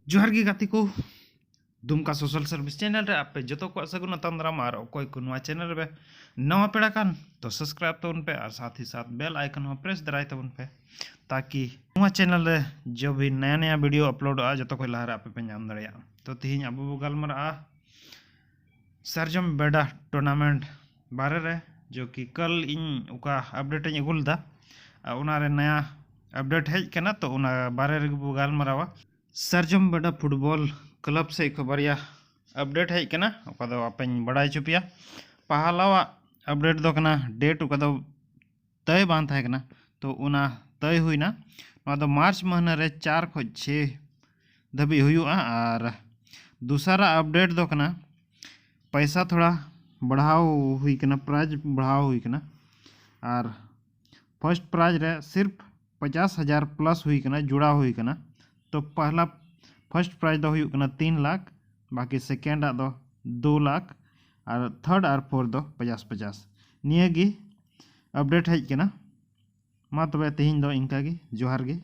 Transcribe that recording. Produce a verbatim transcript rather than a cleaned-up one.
ᱡᱚᱦᱟᱨ ᱜᱮ ᱜᱟᱛᱮ ᱠᱚ, ᱫᱩᱢᱠᱟ ᱥᱳᱥᱟᱞ ᱥᱟᱨᱵᱷᱤᱥ ᱪᱮᱱᱮᱞ ᱨᱮ ᱟᱯᱮ ᱡᱚᱛᱚ ᱠᱚ ᱟᱥᱟ ᱜᱩᱱ ᱟᱛᱟᱝ ᱫᱟᱨᱟᱢ᱾ ᱟᱨ ᱚᱠᱚᱭ ᱠᱚ ᱱᱚᱣᱟ ᱪᱮᱱᱮᱞ ᱨᱮ ᱱᱟᱣᱟ ᱯᱮᱲᱟ ᱠᱟᱱ, ᱛᱚ ᱥᱟᱵᱥᱠᱨᱟᱭᱤᱵ ᱛᱟᱵᱚᱱ ᱯᱮ ᱟᱨ ᱥᱟᱛᱷ ᱦᱤ ᱥᱟᱛᱷ ᱵᱮᱞ ᱟᱭᱠᱚᱱ ᱦᱚᱸ ᱯᱨᱮᱥ ᱫᱟᱨᱟᱭ ᱛᱟᱵᱚᱱ ᱯᱮ, ᱛᱟᱠᱤ ᱱᱚᱣᱟ ᱪᱮᱱᱮᱞ ᱨᱮ ᱡᱚᱵ ᱵᱷᱤ ᱱᱟᱭᱟ ᱱᱟᱭᱟ ᱵᱷᱤᱰᱤᱭᱳ ᱟᱯᱞᱳᱰᱚᱜᱼᱟ, ᱡᱚᱛᱚ ᱠᱷᱚᱱ ᱞᱟᱦᱟ ᱨᱮ ᱟᱯᱮ ᱯᱮ ᱧᱟᱢ ᱫᱟᱲᱮᱭᱟᱜᱼᱟ᱾ ᱛᱚ ᱛᱤᱦᱤᱧ ᱟᱵᱚ ᱵᱚ ᱜᱟᱞᱢᱟᱨᱟᱜᱼᱟ ᱥᱟᱨᱡᱚᱢ ᱵᱮᱰᱟ ᱴᱩᱨᱱᱟᱢᱮᱱᱴ ᱵᱟᱨᱮ ᱨᱮ, ᱡᱚ ᱠᱤ ᱠᱟᱞ ᱤᱧ ᱚᱠᱟ ᱟᱯᱰᱮᱴ ᱤᱧ ᱟᱹᱜᱩ ᱞᱮᱫᱟ, ᱟᱨ ᱚᱱᱟ ᱨᱮ ᱱᱟᱭᱟ ᱟᱯᱰᱮᱴ ᱦᱮᱡ ᱠᱟᱱᱟ, ᱛᱚ ᱚᱱᱟ ᱵᱟᱨᱮ ᱨᱮᱜᱮ ᱵᱚ ᱜᱟᱞᱢᱟᱨᱟᱣᱟ᱾ ᱥᱟᱨᱡᱚᱢ ᱵᱮᱰᱟ ᱯᱷᱩᱴᱵᱚᱞ ᱠᱞᱟᱵᱽ ᱥᱮᱫ ᱠᱷᱚᱱ ᱵᱟᱨᱭᱟ ᱟᱯᱰᱮᱴ ᱦᱮᱡ ᱠᱟᱱᱟ, ᱚᱠᱟ ᱫᱚ ᱟᱯᱮᱧ ᱵᱟᱲᱟᱭ ᱦᱚᱪᱚ ᱯᱮᱭᱟ᱾ ᱯᱟᱦᱞᱟᱣᱟᱜ ᱟᱯᱰᱮᱴ ᱫᱚ ᱠᱟᱱᱟ ᱰᱮᱴ, ᱚᱠᱟ ᱫᱚ ᱛᱟᱹᱭ ᱵᱟᱝ ᱛᱟᱦᱮᱸ ᱠᱟᱱᱟ, ᱛᱚ ᱚᱱᱟ ᱛᱟᱹᱭ ᱦᱩᱭᱱᱟ᱾ ᱱᱚᱣᱟ ᱫᱚ ᱢᱟᱨᱪ ᱢᱟᱹᱦᱱᱟᱹ ᱨᱮ ᱪᱟᱨ ᱠᱷᱚᱱ ᱪᱷᱮ ᱫᱷᱟᱹᱵᱤᱡ ᱦᱩᱭᱩᱜᱼᱟ᱾ ᱟᱨ ᱫᱚᱥᱟᱨᱟᱜ ᱟᱯᱰᱮᱴ ᱫᱚ ᱠᱟᱱᱟ ᱯᱚᱭᱥᱟ ᱛᱷᱚᱲᱟ ᱵᱟᱲᱦᱟᱣ ᱦᱩᱭ ᱠᱟᱱᱟ, ᱯᱨᱟᱭᱤᱡᱽ ᱵᱟᱲᱦᱟᱣ ᱦᱩᱭ ᱠᱟᱱᱟ᱾ ᱟᱨ ᱯᱷᱟᱨᱥᱴ ᱯᱨᱟᱭᱤᱡᱽ ᱨᱮ ᱥᱤᱨᱯ ᱯᱚᱪᱟᱥ ᱦᱟᱡᱟᱨ ᱯᱞᱟᱥ ᱦᱩᱭ ᱠᱟᱱᱟ, ᱡᱩᱲᱟᱣ ᱦᱩᱭ ᱠᱟᱱᱟ᱾ ᱛᱚ ᱯᱟᱦᱞᱟ ᱯᱷᱟᱨᱥᱴ ᱯᱨᱟᱭᱤᱡᱽ ᱫᱚ ᱦᱩᱭᱩᱜ ᱠᱟᱱᱟ ᱛᱤᱱ ᱞᱟᱠᱷ, ᱵᱟᱠᱤ ᱥᱮᱠᱮᱱᱰ ᱟᱜ ᱫᱚ ᱫᱩ ᱞᱟᱠᱷ, ᱟᱨ ᱛᱷᱟᱨᱰ ᱟᱨ ᱯᱷᱳᱨᱛᱷ ᱫᱚ ᱯᱚᱪᱟᱥ ᱯᱚᱪᱟᱥ᱾ ᱱᱤᱭᱟᱹ ᱜᱮ ᱟᱯᱰᱮᱴ ᱦᱮᱡ ᱠᱟᱱᱟ᱾ ᱢᱟ ᱛᱚᱵᱮ ᱛᱮᱦᱮᱧ ᱫᱚ ᱤᱱᱠᱟ ᱜᱮ, ᱡᱚᱦᱟᱨ ᱜᱮ᱾